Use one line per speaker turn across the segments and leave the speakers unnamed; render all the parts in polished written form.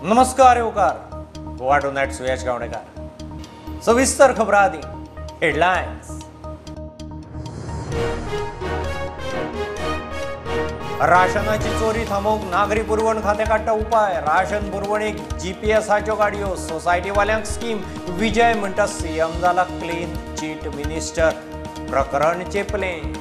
नमस्कार येवकार गोवा टुनायट सुयश गावणेकार. सविस्तर खबरां आदी हेडलायन्स. राशनाची चोरी थांबोवंक नागरी पुरवण खातें काडटा उपाय. राशन पुरवणेक जीपीएसाच्यो गाडयो, सोसायटीवाल्यांक स्कीम. विजय म्हणटा सीएम जाला क्लीन चीट मिनिस्टर, प्रकरण चेपलें.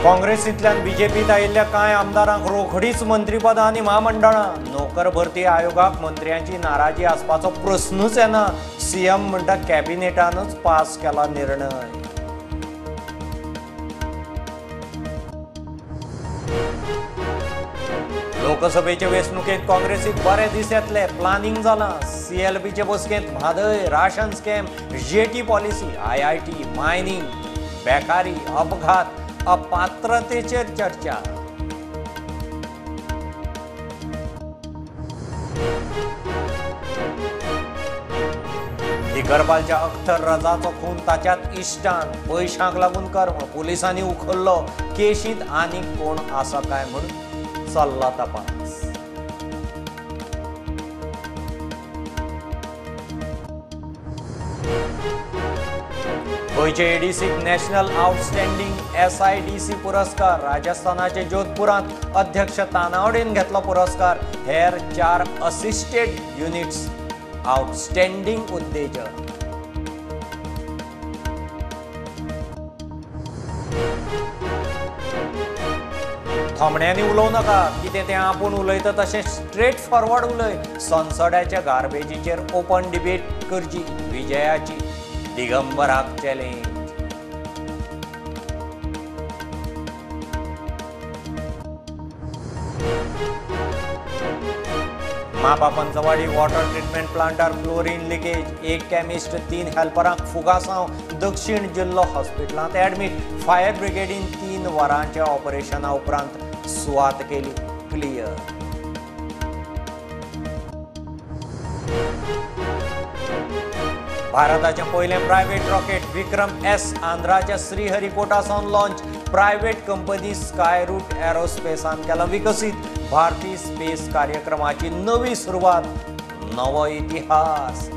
काँग्रेसींतल्यान बीजेपीत आयिल्ल्या कांय आमदारांक रोखडीच मंत्रीपदां आनी म्हामंडळां. नोकर भरती आयोगाक मंत्र्यांची नाराजी आसपाचो प्रस्नूच येना. सीएम म्हणटा कॅबिनेटानच पास केला निर्णय. लोकसभेचे वेंचणुकेंत काँग्रेसीक बरे दीस येतले, प्लानिंग जालां. सीएलबीचे बसकेंत Mhadei, ration scam, jetty policy, IIT, mining, बेकारी, अपघात, अपात्रतेचेर चर्चा. दिगरबालच्या अख्तर रजाचो खून ताच्यात इश्टान, पयशांक लागून कर्म, पुलिसांनी उखल्लो. केशींत आनीक कोण आसा काय म्हूण चल्ला तपास. गोंयचे एडीसीक नॅशनल आउटस्टँडिंग एसआयडीसी पुरस्कार. राजस्थानाचे जोधपुरांत अध्यक्ष तानावडेन घेतलो पुरस्कार. हेर 4 असिस्टेड युनिट्स आउटस्टँडिंग उद्देजक. थोमण्यांनी उलोवं नाका, कितें तें आपूण उलयता तशें स्ट्रेट फॉरवर्ड उलय. संसदाच्या गार्बेजीचेर ओपन डिबेट करची विजयाची दिगंबराक challenge. Mapa Panchwadi water treatment प्लांटार क्लोरीन लिकेज, 1 केमिस्ट 3 हेल्परांक फुगासांव. दक्षिण जिल्लो हॉस्पिटलांत ॲडमीट. फायर ब्रिगेडीन 3 वरांच्या ऑपरेशना उपरांत सुवात केली क्लियर. भारताचें पयलें private rocket Vikram S आंध्राच्या Sriharikota सावन लॉन्च. प्रायव्हेट कंपनी स्कायरूट एरोस्पेसान केला विकसीत. भारतीय स्पेस कार्यक्रमाची नवी सुरवात, नवो इतिहास.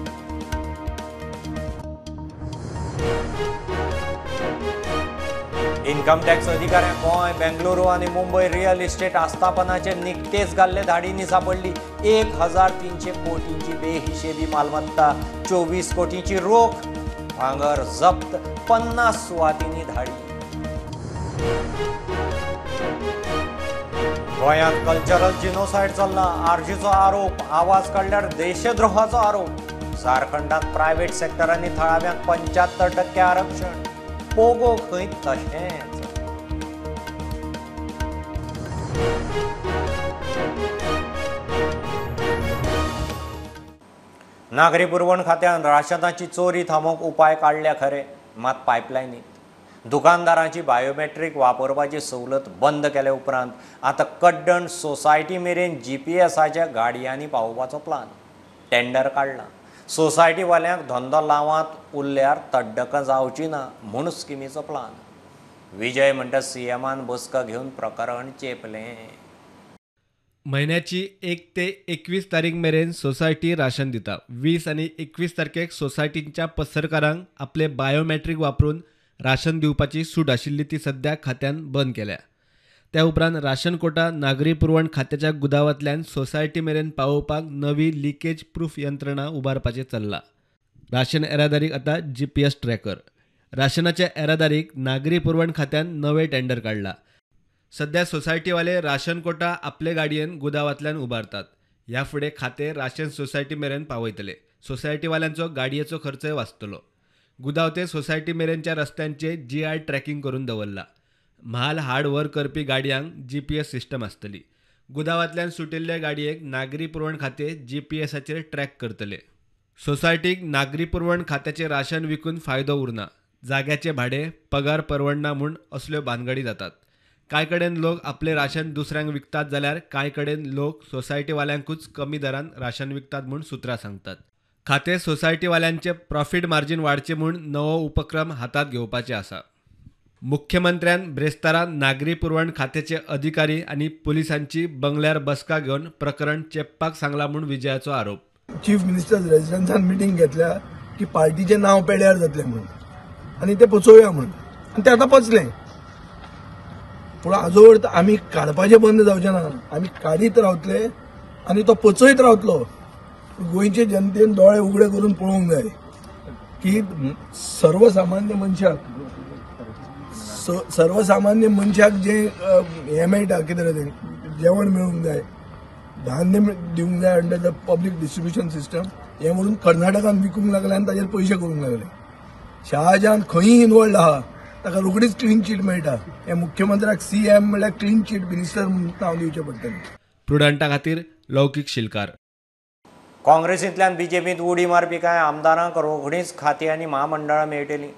इन्कम टॅक्स अधिकाऱ्यांक गोंय, बेंगलुरू आनी मुंबय रियल इस्टेट आस्थापनाचे निकतेच घाल्ले धाडींनी सापडली 1300 कोटींची बेहिशेबी मालमत्ता, 24 कोटींची रोख, भांगर जप्त, 50 सुवातींनी धाडी. गोंयांत कल्चरल जिनोसायड चल्ला, आरजीचो आरोप. आवाज काडल्यार देशद्रोहाचो आरोप. झारखंडांत प्रायव्हेट सेक्टरांनी थळाव्यांक 75% आरक्षण. पोगो खंय तशेंच. नागरी पुरवण खात्यान राशनाची चोरी थांबोवंक उपाय काडल्या खरे, मात पायपलायनीत दुकानदारांची बायोमेट्रीक वापरपाची सवलत बंद केले उपरांत आतां कड्डण सोसायटी मेरेन जीपीएसाच्या गाडयांनी पावोवपाचो प्लान. टेंडर काडला. सोसायटीवाल्यांक धंदो लावांत उरल्यार तड्डकां जावची ना म्हूण स्किमीचो प्लान. विजय म्हणटा सीएमान बसका घेवन प्रकरण चेपलें.
म्हयन्याची 1 ते 21 तारीख मेरेन सोसायटी राशन दिता. 20 आनी 21 तारखेक सोसायटींच्या पसरकारांक आपले बायोमॅट्रीक वापरून राशन दिवपाची सूट आशिल्ली ती सद्या खात्यान बंद केल्या. त्या उपरांत राशन कोटा नागरी पुरवण खात्याच्या गुदावांतल्यान सोसायटी मेरेन पावोवपाक नवी लिकेज प्रूफ यंत्रणा उबारपाचें चल्लां. राशन येरादारीक आतां जीपीएस ट्रॅकर. राशनाच्या येरादारीक नागरी पुरवण खात्यान नवें टेंडर काडलां. सद्या सोसायटीवाले राशन कोटा आपले गाडयेन गुदावांतल्यान उबारतात. ह्या फुडें खातें राशन सोसायटी मेरेन पावयतले. सोसायटीवाल्यांचो गाडयेचो खर्चय वाचतलो. गुदाव ते सोसायटी मेरेनच्या रस्त्यांचे जीआय ट्रॅकिंग करून दवरला. म्हाल हाड व्हर करपी गाडयांक जीपीएस सिस्टम आसतली. गुदावांतल्यान सुटिल्ल्या गाडयेक नागरी पुरवण खातें जीपीएसाचेर ट्रॅक करतले. सोसायटीक नागरी पुरवण खात्याचें राशन विकून फायदो उरना. जाग्याचें भाडें, पगार परवडना म्हूण असल्यो भानगडी जातात. कांय कडेन लोक आपलें राशन दुसऱ्यांक विकतात जाल्यार कांय कडेन लोक सोसायटीवाल्यांकूच कमी दरान राशन विकतात म्हूण सुत्रां सांगतात. खातें सोसायटीवाल्यांचे प्रॉफिट मार्जीन वाडचें म्हूण नवो उपक्रम हातांत घेवपाचें आसा. मुख्यमंत्र्यान ब्रेस्तारा नागरी पुरवण खात्याचे अधिकारी आनी पुलिसांची बंगल्यार बसका घेवन प्रकरण चेपपाक सांगला म्हूण विजयाचो आरोप.
चीफ मिनिस्टर रेजिडन्सान मिटींग घेतल्या की पार्टीचें नांव पेड्यार जातलें म्हणून आनी ते पचोवया म्हणून, आनी ते आतां पचलें. पूण आजोवर आमी काडपाचें बंद जावचें ना, आमी काडीत रावतले आनी तो पचयत रावतलो. गोंयचे जनतेन दोळे उगडे करून पळोवंक जाय की सर्वसामान्य मनशाक जे हें मेळटा, कितें तें जेवण मेळूंक जाय, धान्य दिवंक जाय under the public distribution system, हें म्हणून कर्नाटकान विकूंक लागले आनी ताजेर पयशे करूंक लागले. शहाजहान खंयी इनवॉल्ड आहा ताका रोखडीच क्लीन चीट मेळटा. हे मुख्यमंत्र्याक सीएम म्हणल्यार क्लीन चीट मिनिस्टर म्हणून नांव दिवचें पडटलें.
प्रुडंटा खातीर लौकीक शिलकार.
काँग्रेसींतल्यान बीजेपींत उडी मारपी कांय आमदारांक रोखडीच खातीं आनी म्हामंडळां मेळटलीं.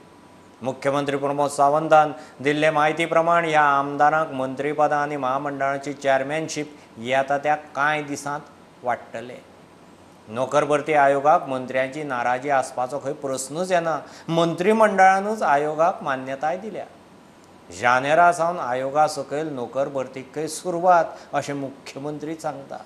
मुख्यमंत्री प्रमोद सावंतान दिल्ले म्हायती प्रमाण ह्या आमदारांक मंत्रीपदां आनी म्हामंडळाची चॅरमॅनशीप येता त्या कांय दिसांत वाडटले. नोकर भरती आयोगाक मंत्र्यांची नाराजी आसपाचो खंय प्रस्नूच येना. मंत्रीमंडळानूच आयोगाक मान्यताय दिल्या. जानेरा सावन आयोगा सकयल नोकर भरतीक सुरवात अशें मुख्यमंत्री सांगता.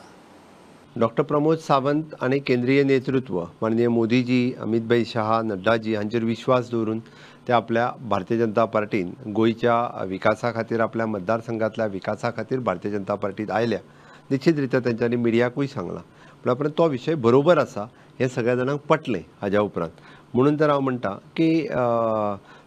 डॉक्टर प्रमोद सावंत आनी केंद्रीय नेतृत्व माननीय मोदीजी, अमित भाई शहा, नड्डाजी हांचेर विश्वास दवरून ते आपल्या भारतीय जनता पार्टीन गोंयच्या विकासा खातीर, आपल्या मतदारसंघातल्या विकासा खातीर भारतीय जनता पार्टीत आयल्या. निश्चित रित्या तेंच्यांनी मिडियाकूय सांगलां, पूण उपरांत तो विशय बरोबर आसा हें सगळ्या जाणांक पटलें हाज्या उपरांत. म्हणून तर हांव म्हणटा की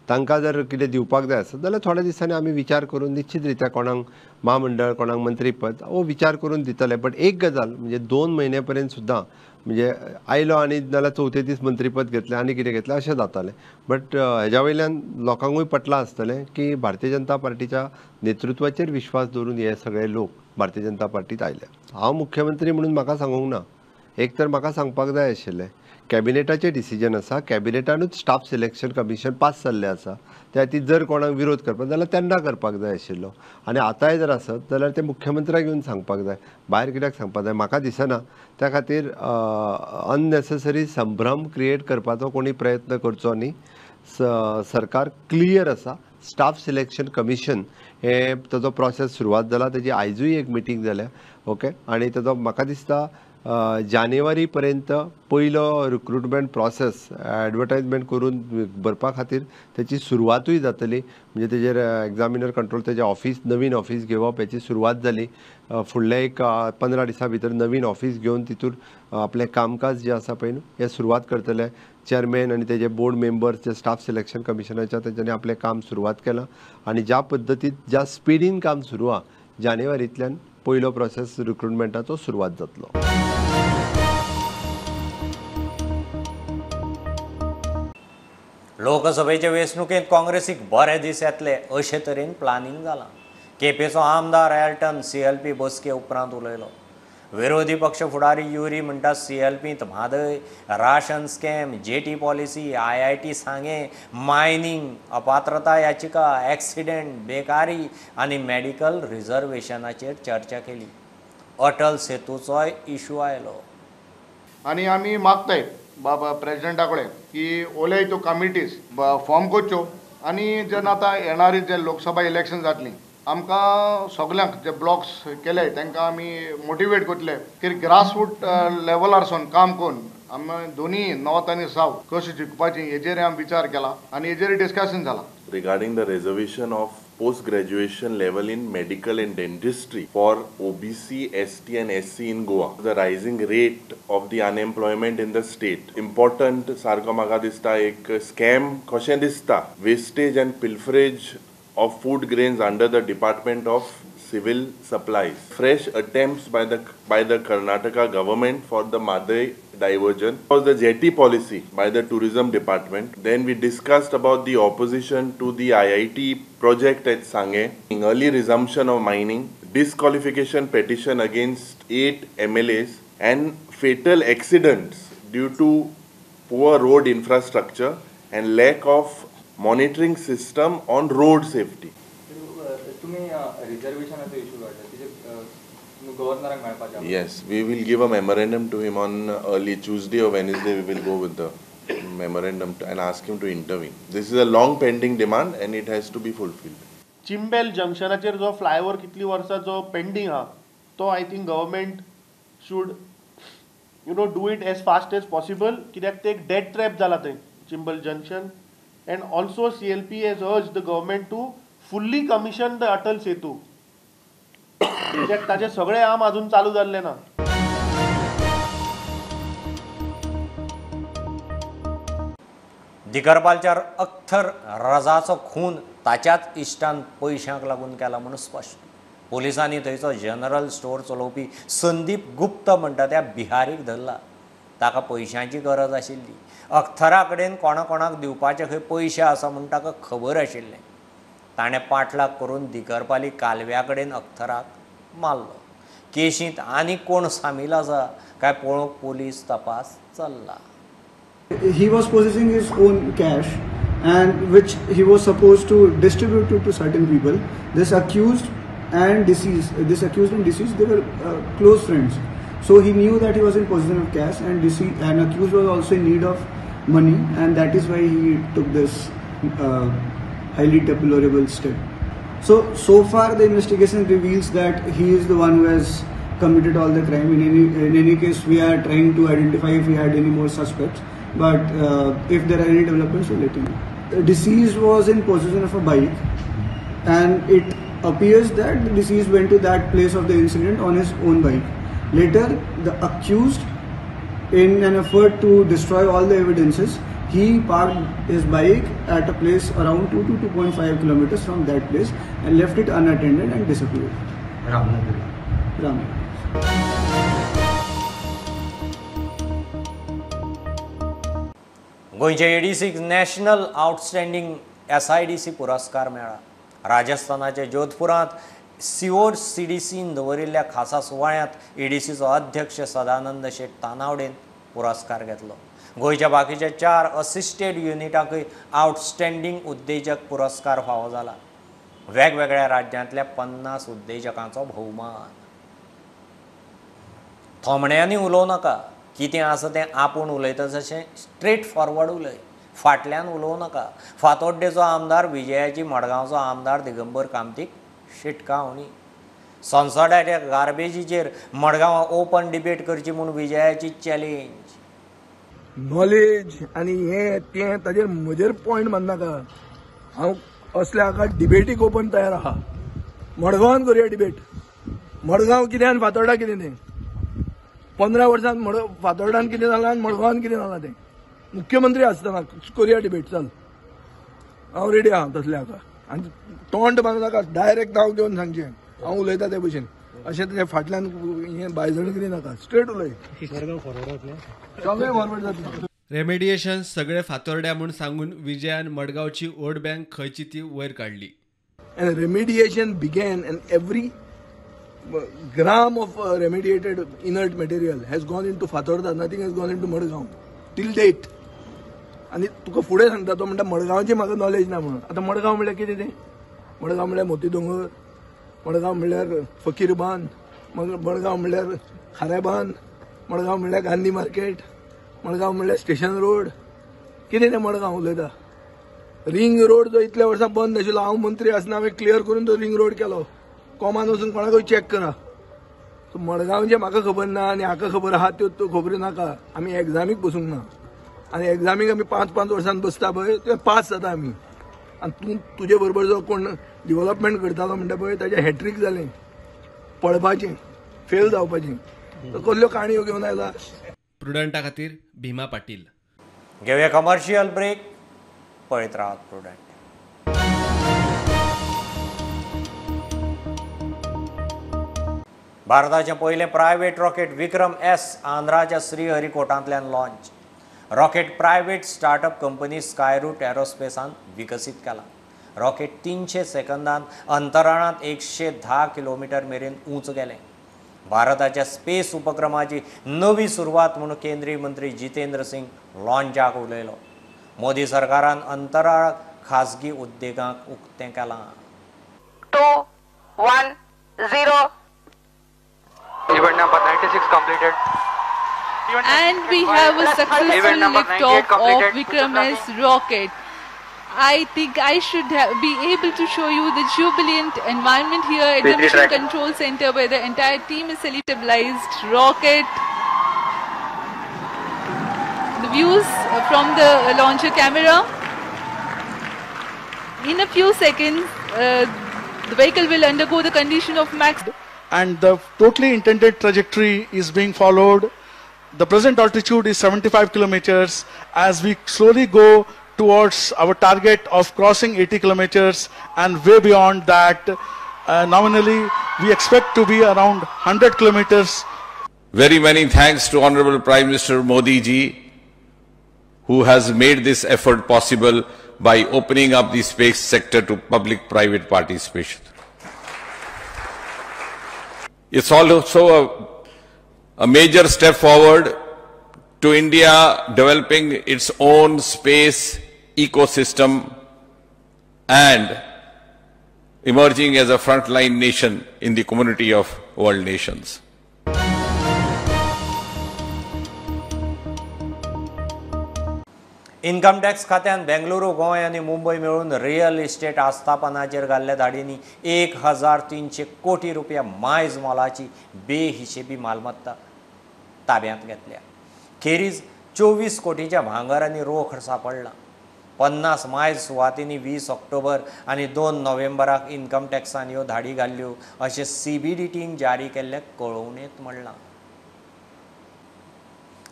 तांकां जर कितें दिवपाक जाय आसत जाल्यार थोड्या दिसांनी आमी विचार करून निश्चित रित्या कोणाक म्हामंडळ, कोणाक मंत्रीपद हो विचार करून दितले. बट एक गजाल म्हणजे 2 म्हयने पर्यंत सुद्दां म्हणजे आयलो आनी नाल्यार चवथे दीस मंत्रीपद घेतलें आनी कितें घेतलें अशें जातालें. बट हेज्या वयल्यान लोकांकूय पटलां आसतलें की भारतीय जनता पार्टीच्या नेतृत्वाचेर विश्वास दवरून हे सगळे लोक भारतीय जनता पार्टीत आयले. हांव मुख्यमंत्री म्हणून म्हाका सांगूंक ना, एक तर म्हाका सांगपाक जाय आशिल्लें कॅबिनेटाचें डिसिजन आसा, कॅबिनेटानूच स्टाफ सिलेक्शन कमिशन पास जाल्लें आसा, त्या खातीर जर कोणाक विरोध करपाक जाल्यार तेन्ना करपाक जाय आशिल्लो. आनी आतांय जर आसत जाल्यार ते मुख्यमंत्र्याक येवन सांगपाक जाय, भायर कित्याक सांगपाक जाय म्हाका दिसना. त्या खातीर अननेसेसरी संभ्रम क्रिएट करपाचो कोणी प्रयत्न करचो न्ही. सरकार क्लियर आसा, स्टाफ सिलेक्शन कमिशन हे ताजो प्रोसेस सुरवात जाला, ताजी आयजूय एक मिटींग जाल्या. ओके, आनी ताजो म्हाका दिसता जानेवारी पर्यंत पयलो रिक्रुटमेंट प्रोसेस एडवर्टायजमेंट करून भरपा खातीर तेची सुरवातूय जातली. म्हणजे तेजेर एग्जामिनर कंट्रोल तेजें ऑफिस, नवीन ऑफिस घेवप हेची सुरवात जाली. फुडल्या एक 15 दिसां भितर नवीन ऑफिस घेवन तितूर आपलें कामकाज जें आसा पळय न्हू हें सुरवात करतले. चेअरमॅन आनी तेजे बोर्ड मेंबर्स जे स्टाफ सिलेक्शन कमिशनाच्या तेंच्यांनी आपलें काम सुरवात केलां आनी ज्या पद्दतीन ज्या स्पिडीन काम सुरू आहा जानेवारींतल्यान पयलो प्रोसेस रिक्रुटमेंटाचो सुरवात जातलो.
लोकसभेचे वेंचणुकेंत काँग्रेसीक बरे दीस येतले अशे तरेन प्लानिंग जालां. केपेंचो आमदार एल्टन सीएलपी बसके उपरांत उलयलो. विरोधी पक्ष फुडारी युरी म्हणटा सीएलपींत Mhadei, ration scam, jetty policy, IIT Sanguem, mining, अपात्रता याचिका, एक्सिडेंट, बेकारी आनी मेडिकल रिझर्वेशनाचेर चर्चा केली. अटल सेतूचोय इशू आयलो.
आनी आमी मागताय बाबा प्रेजिडेंटा कडेन की ओले त्यो कमिटीज फॉर्म करच्यो आनी जेन्ना आतां येणारी जे लोकसभा इलेक्शन जातली आमकां सगल्यांक जे ब्लॉक्स केले तांकां आमी मोटिवेट करतले की ग्रासरूट लेवलार सावन काम करून आमी दोनी नॉर्थ आनी सावथ कशें जिखपाचें हेजेर आमी विचार केला आनी हेजेर डिस्कशन जाला.
Regarding the reservation of post graduation level in medical and dentistry for OBC, ST and SC in Goa, the rising rate of the unemployment in the state. Important सारको म्हाका दिसता एक स्कॅम कशें दिसता, wastage and pilferage of food grains under the Department of Civil Supplies. Fresh attempts by the Karnataka government for the Mhadei diversion was the jetty policy by the tourism department. Then we discussed about the opposition to the IIT project at Sange, early resumption of mining, disqualification petition against 8 MLAs and fatal accidents due to poor road infrastructure and lack of monitoring system on road safety. Yes, we will give a memorandum to him on early Tuesday or Wednesday. We will go with the memorandum and ask him to intervene. This is a long pending demand and it has to be fulfilled.
Chimbel जंक्शनाचेर जो flyover कितली वर्सां जो pending आहा तो I think government should do it as fast as possible, कित्याक ते एक dead trap जाला थंय Chimbel junction. And also CLP has urge the government to fully commission the Atal Setu, कित्याक ताचे सगळे आर्म अजून चालू जाल्ले ना.
दिगरपालच्या अख्तर रजाचो खून ताच्याच इश्टान पयशांक लागून केला म्हणून स्पश्ट. पोलिसांनी थंयचो जनरल स्टोर चलोवपी संदीप गुप्त म्हणटा त्या बिहारीक धरला. ताका पयशांची गरज आशिल्ली. अख्तरा कडेन कोणा कोणाक दिवपाचे खंय पयशे आसा म्हूण ताका खबर आशिल्लें. ताणें पाठलाग करून दिगरपाली कालव्या कडेन अख्तराक मारलो. केशींत आनी कोण सामील आसा काय पळोवंक पोलीस तपास चल्ला.
He was possessing his own cash and which he was supposed to distribute to certain people. This accused and deceased, they were close friends. So he knew that he was in possession of cash and accused was also in need of money, and that is why he took this highly deplorable step. So far the investigation reveals that he is the one who has committed all the crime. In any case, we are trying to identify if we had any more suspects. But if there are any developments, we'll let you know. The deceased was in possession of a bike, and it appears that the deceased went to that place of the incident on his own bike. Later, the accused, in an effort to destroy all the evidences, he parked his bike at a place around 2 to 2.5 kilometers from that place and left it unattended and disappeared. Ramnagar.
गोंयच्या एडीसीक national आउटस्टँडींग एसआयडीसी पुरस्कार मेळ्ळा. राजस्थानाच्या जोधपुरांत सिओर सीडीसीन दवरिल्ल्या खासा सुवाळ्यांत एडीसीचो अध्यक्ष सदानंद शेट तानावडेन पुरस्कार घेतलो. गोंयच्या बाकीच्या 4 असिस्टेड युनिटांकय आउटस्टँडींग उद्देजक पुरस्कार फावो जाला. वेगवेगळ्या राज्यांतल्या 50 उद्देजकांचो भोवमान. थोमण्यांनी उलोवं नाका, कितें आसा तें आपूण उलयता तशें स्ट्रेट फॉरवर्ड उलय, फाटल्यान उलोवं नाका. फातोड्डेचो आमदार विजयाची मडगांवचो आमदार दिगंबर कामतीक शिटकावणी. संसदाच्या गार्बेजीचेर मडगांवां ओपन डिबेट करची म्हूण विजयाची चॅलेंज.
नॉलेज आनी हें तें ताजेर म्हजेर पॉयंट मारनाका. हांव असल्या हाका डिबेटीक ओपन तयार आहा. मडगांवान करुया डिबेट. मडगांव कितें आनी फातोर्डा कितें तें. 15 वर्सां फातोर्डान कितें जालां आनी मडगांवान कितें जालां तें. मुख्यमंत्री आसतना करुया डिबेट. चल, हांव रेडी आहा तसल्या हाका. आनी तोंड बांदनाका, डायरेक्ट नांव घेवन सांगचें हांव उलयता ते भशेन. अशें तेजे फाटल्यान हें बायजण नाका, स्ट्रेट उलय. सगळें फॉरवर्ड जातलें.
रेमेडिएशन सगळे फातोर्ड्या म्हूण सांगून विजयान मडगांवची वोट बँक खंयची ती वयर काडली.
And remediation began and every gram of remediated inert material has gone into Fatorda, nothing has gone into Madgaon till date. आनी तुका फुडें सांगता तो म्हणटा मडगांवची म्हाका नॉलेज ना म्हणून. आतां मडगांव म्हणल्यार कितें तें? मडगांव म्हणल्यार मोती दोंगर, मडगांव म्हणल्यार फकीर बांद, मडगांव म्हणल्यार खारेबांद, मडगांव म्हणल्यार गांधी मार्केट, मडगांव म्हणल्यार स्टेशन रोड. कितें तें मडगांव उलयता? रिंग रोड जो इतल्या वर्सां बंद आशिल्लो, हांव मंत्री आसतना हांवें क्लियर करून तो रिंग रोड केलो. कॉमान वचून कोणाकूय चॅक करा. सो मडगांवचें म्हाका खबर ना आनी हाका खबर आहा त्यो खबऱ्यो नाका. आमी एग्जामीक बसूंक ना आनी एग्जामीक आमी 5-5 वर्सां बसता पळय ते पास जाता आमी. आनी तूं तुजे बरोबर जो कोण डिवलपमेंट करतालो म्हणटा पळय ताजें हॅट्रीक जालें, पळपाचें, फेल जावपाचें. कसल्यो काणयो घेवन आयला.
प्रुडंटा खातीर भीमा पाटील.
घेवया कमर्शियल ब्रेक, पळयत राहात प्रुडंट. भारताचें पयलें प्रायव्हेट रॉकेट विक्रम एस आंध्राच्या श्रीहरिकोटांतल्यान launch. Rocket private startup company Skyroot एरोस्पेसान विकसीत केला. रॉकेट 300 सेकंदांत अंतराळांत 110 किलोमिटर मेरेन उंच गेलें. भारताच्या स्पेस उपक्रमाची नवी सुरवात म्हूण केंद्रीय मंत्री जितेंद्र सिंग लॉंचाक उलयलो. मोदी सरकारान अंतराळ खाजगी उद्देगांक उक्तें केलां.
2 1 0. Event number 96 completed. And we have a successful liftoff of Vikram S rocket. I think I should be able to show you the jubilant environment here at the Mission Control Center, where the entire team is stabilized rocket. The views from the launcher camera. In a few seconds, the vehicle will undergo the condition of max.
And the totally intended trajectory is being followed. The present altitude is 75 kilometers. As we slowly go towards our target of crossing 80 kilometers and way beyond that, nominally we expect to be around 100 kilometers.
Very many thanks to Honorable Prime Minister Modi ji, who has made this effort possible by opening up the space sector to public-private participation. It's also a major step forward to India developing its own space ecosystem and emerging as a frontline nation in the community of world nations.
Income tax खात्यान बेंगलुरू, गोंय आनी मुंबय मेळून real estate आस्थापनाचेर घाल्ल्या धाडींनी 1300 कोटी रुपया मायज मोलाची बेहिशेबी मालमत्ता ताब्यांत घेतल्या. खेरीज 24 कोटीच्या भांगर आनी रोख सापडला. 50 मायज सुवातींनी 20 ऑक्टोबर आनी 2 नोव्हेंबराक इन्कम टॅक्सान ह्यो धाडी घाल्ल्यो अशें सीबीडीटीन जारी केल्ले कळोवणेंत म्हणलां.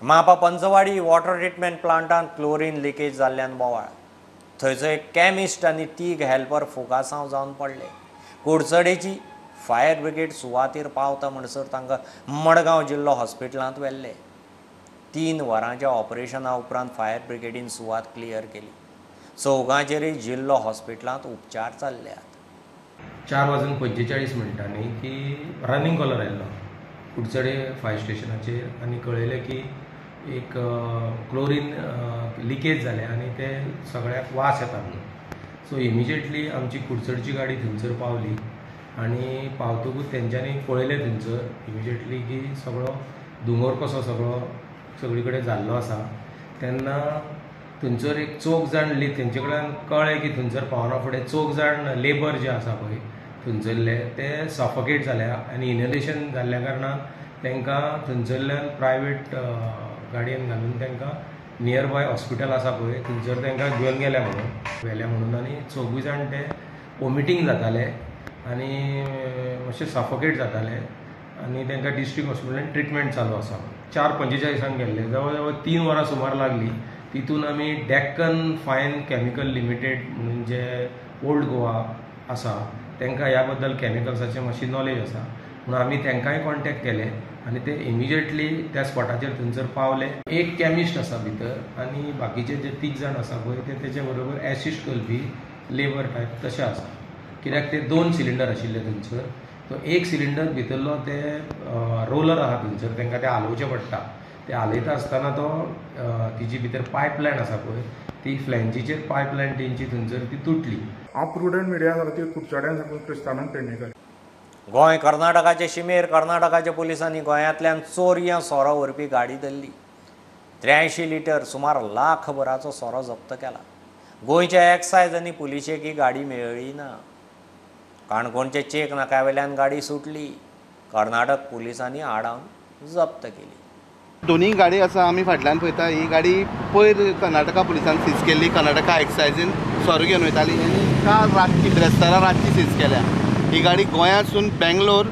मापा पंचवाडी वॉटर ट्रिटमेंट प्लांटांत क्लोरीन लिकेज जाल्ल्यान बोवाळ. थंयचो एक केमिस्ट आनी 3 हेल्पर फुगासांव जावन पडले. कुडचडेची फायर ब्रिगेड सुवातेर पावता म्हणसर तांकां मडगांव जिल्लो हॉस्पिटलांत व्हेल्ले. 3 वरांच्या ऑपरेशना उपरांत फायर ब्रिगेडीन सुवात क्लियर केली. चौगांचेरय जिल्लो हॉस्पिटलांत उपचार चल्ल्यात.
4:45 की रनिंग कॉलर आयिल्लो कुडचडे फायर स्टेशनाचेर आनी कळयलें की एक क्लोरीन लिकेज जालें आनी ते सगळ्याक वास येता म्हणून. सो इमिजिएटली आमची कुडचडची गाडी थंयसर पावली आनी पावतकूच तेंच्यांनी पळयलें थंयसर इमिजिएटली की सगळो धुंवर कसो सगळो सगळी कडेन जाल्लो आसा. तेन्ना थंयसर एक चौग जाण तेंचे कडल्यान कळ्ळें की थंयसर पावना फुडें चौग जाण लेबर जे आसा पळय थंयसरले ते सफोकेट जाल्या आनी इनहेलेशन जाल्ल्या कारणान तांकां थंयसरल्यान प्रायवेट गाडयेन घालून तांकां नियर बाय हॉस्पिटल आसा पळय थंयसर तांकां घेवन गेल्या म्हणून व्हेल्या म्हणून आनी चौगूय जाण ते वॉमिटींग जाताले आनी मातशे सफोकेट जाताले आनी तांकां डिस्ट्रिक्ट हॉस्पिटलान ट्रिटमेंट चालू आसा. 4:45 गेल्ले, जवळ जवळ 3 वरां सुमार लागली. तितून आमी डेक्कन फायन केमिकल लिमिटेड म्हणून जे ओल्ड गोवा आसा तांकां ह्या बद्दल केमिकल्साचें मातशी नॉलेज आसा म्हणून आमी तांकांय कॉन्टेक्ट केले आनी ते इमिजिएटली त्या स्पॉटाचेर थंयसर पावले. एक केमिस्ट आसा भितर आनी बाकीचे जे 3 जाण आसा पळय ते तेचे बरोबर एसिस्ट करपी लेबर टायप तशें आसा. कित्याक ते 2 सिलिंडर आशिल्ले थंयसर, तो एक सिलिंडर भितरलो ते रोलर आसा थंयसर तांकां ते हालोवचें पडटा. ते हालयता आसतना तो तिजी भितर पायपलायन आसा पळय ती फ्लॅन्जीचेर पायपलायन तेंची थंयसर ती तुटली.
हांव प्रुडंट मिडिया सारकी कुडचड्यान साकून क्रिस्तानान पेडणेकर.
गोंय कर्नाटकाचे शिमेर कर्नाटकाच्या पुलिसांनी गोंयांतल्यान चोरयां सोरो व्हरपी गाडी धरली. 83 लिटर सुमार लाखभराचो सोरो जप्त केला. गोंयच्या एक्सायज आनी पुलिशेक ही गाडी मेळ्ळी ना. काणकोणचे चेक नाक्या वयल्यान गाडी सुटली. कर्नाटक पुलिसांनी आडावन जप्त केली.
दोनूय गाडी आसा आमी फाटल्यान पळयता. ही गाडी पयर कर्नाटका पुलिसान सीज केल्ली. कर्नाटका एक्सायजीन सोरो घेवन वयताली आनी काल रातची बिरेस्तारा रातची सीज केल्या. ही गाडी गोंयांतसून Bangalore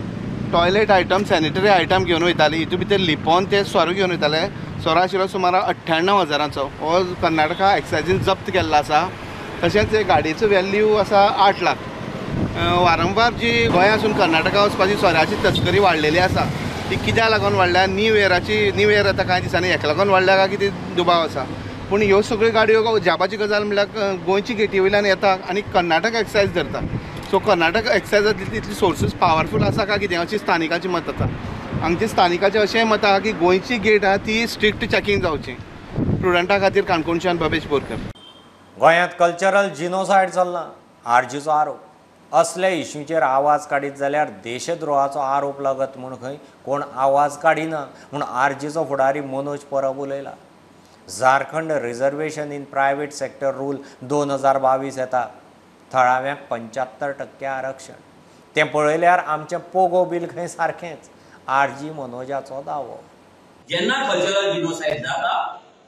toilet item, sanitary item घेवन वयताली. हितून भितर लिपोवन ते सोरो घेवन वयताले. सोरो आशिल्लो सुमार 98,000चो. हो कर्नाटका एक्सायजीन जप्त केल्लो आसा. तशेंच हे गाडयेचो वेल्यू आसा 8 लाख. वारंवार जी गोंयांतसून कर्नाटका वचपाची सोऱ्याची तस्करी वाडलेली आसा ती कित्याक लागून वाडल्या, न्यू इयराची न्यू इयर आतां कांय दिसांनी हेका लागून वाडल्या काय कितें दुबाव आसा. पूण ह्यो सगळ्यो गाडयो अजापाची गजाल म्हणल्यार गोंयची गेटी वयल्यान येता आनी कर्नाटक एक्सायज धरता. सो कर्नाटक एक्सायजांतली तितली सोर्सीस पावरफूल आसा काय कितें अशी स्थानिकाची मत आसा. हांगचे स्थानिकाचें अशेंय मत आसा की गोंयची गेट आसा ती स्ट्रिक्ट चॅकींग जावची. प्रुडंटा खातीर काणकोणच्यान भवेश बोरकर.
गोंयांत कल्चरल जिनोसायड चल्ला, आरजीचो आरोप. असल्या इश्यूचेर आवाज काडीत जाल्यार देशद्रोहाचो आरोप लागत म्हूण खंय कोण आवाज काडिना म्हूण आरजीचो फुडारी मनोज परब उलयला. Jharkhand reservation in private sector rule 2022 येता. थळाव्यांक 75% आरक्षण. तें पळयल्यार आमचें पोगो बील खंय सारकेंच. आरजी मनोजाचो दावो.
जेन्ना कल्चरल जिनोसायड जाता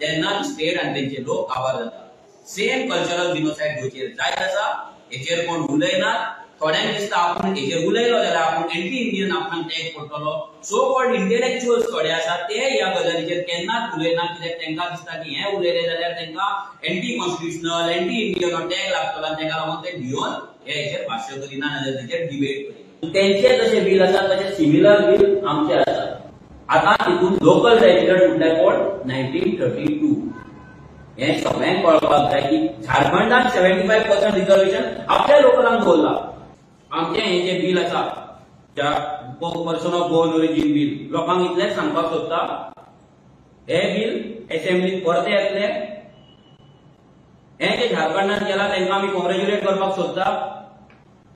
तेन्ना स्टेट आनी तेंचे लोक काबार जाता. सेम कल्चरल जिनोसायड गोंयचेर जायत आसा. हेचेर कोण उलयनात. थोड्यांक दिसता आपूण हेचेर उलयलो जाल्यार आपूण एंटी इंडियन आपणाक टॅग पडटलो. सो कॉल्ड इंटेलेक्च्युअल्स थोडे आसात ते ह्या गजालीचेर केन्नाच उलयनात, कित्याक तांकां दिसता की हें उलयलें जाल्यार तांकां एंटी कॉन्स्टिट्युशनल एंटी इंडियन हो टॅग लागतलो आनी ताका लागून ते भियोन हे हेचेर भाश्य करिना नाजाल्यार तेचेर डिबेट करिना. तेंचे जशे बील आसा तशे सिमिलर बील आमचे आसा. आतां तितून लोकल रेजिडंट म्हटल्यार कोण 1932. हें सगळ्यांक कळपाक जाय की झारखंडान 75% रिजर्वेशन आपल्या लोकलांक दवरला. आमचें हें जें बील आसा person of Goan origin bill, लोकांक इतलेंच सांगपाक सोदता, हें बील एसेंब्लीत परतें येतलें. हें जें झारखंडान केलां तांकां आमी कॉंग्रेच्युलेट करपाक सोदता.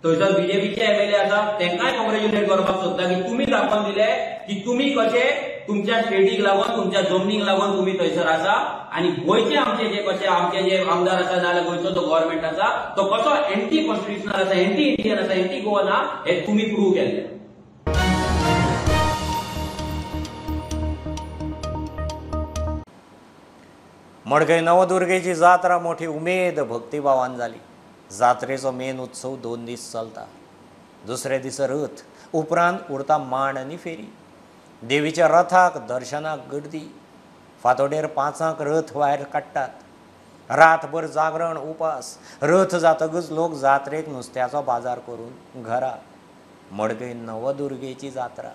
थंयसर बीजेपीचे एमएलए आसा तांकांय कॉंग्रेच्युलेट करपाक सोदता की तुमी दाखोवन दिले की तुमी कशे तुमच्या स्टेटीक लागून तुमच्या जमनीक लागून तुमी थंयसर आसा आनी गोंयचे आमचे जे कशे आमचे जे आमदार आसा जाल्यार गोंयचो जो गव्हर्मेंट आसा तो कसो एंटी कॉन्स्टिट्युशनल आसा, एंटी इंडियन आसा, एंटी गोवन आसा हें तुमी प्रूव केल्लें.
मडकय नवदुर्गेची जात्रा मोठी उमेद भक्तिभावान जाली. जात्रेचो मेन उत्सव 2 दीस चलता. दुसरे दीस रथ, उपरांत उरता मांड आनी फेरी. देवीच्या रथाक दर्शनाक गर्दी. फांतोडेर 5 रथ भायर काडटात. रातभर जागरण उपास. रथ जातकच लोक जात्रेक नुस्त्याचो बाजार करून घरा. मडकय नवदुर्गेची जात्रा.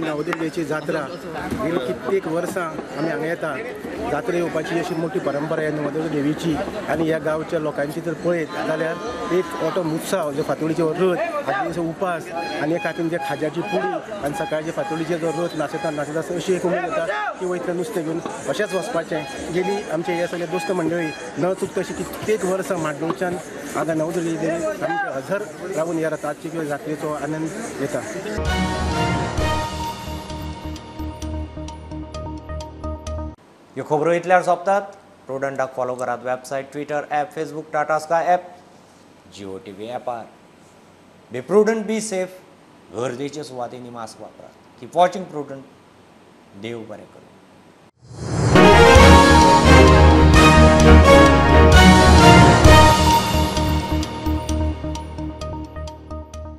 नवदुर्गेची जात्रा गेली कित्येक वर्सां आमी हांगा येता. जात्रा येवपाची अशी मोठी परंपरा ह्या नवदुर्गा देवीची आनी ह्या गांवच्या लोकांची जर पळयत जाल्यार एक ऑटो उत्सव जो फातोडीचो रथ, आदले उपास आनी एक हातीन जे खाज्याची पुडी आनी सकाळचे फातोडीचे जो रथ नाचता नाचता अशी एक उमेद येता की वयतले नुस्तें घेवन अशेंच वचपाचें. गेली आमचे हे सगळे दोस्त मंडळी न चुकता अशी कित्येक वर्सां माड्डोळच्यान हांगा नवदुर्गे देवी सामके हजर रावून ह्या रथाची किंवा जात्रेचो आनंद घेता.
ह्यो खबरो इतल्यार सोंपतात. प्रुडंटाक फॉलो करात website, Twitter app, Facebook, Tata Sky app, Jio TV ॲपार. Be prudent, be safe. गर्देच्या सुवातींनी मास्क वापरात. Keep watching Prudent. देव बरें करूं.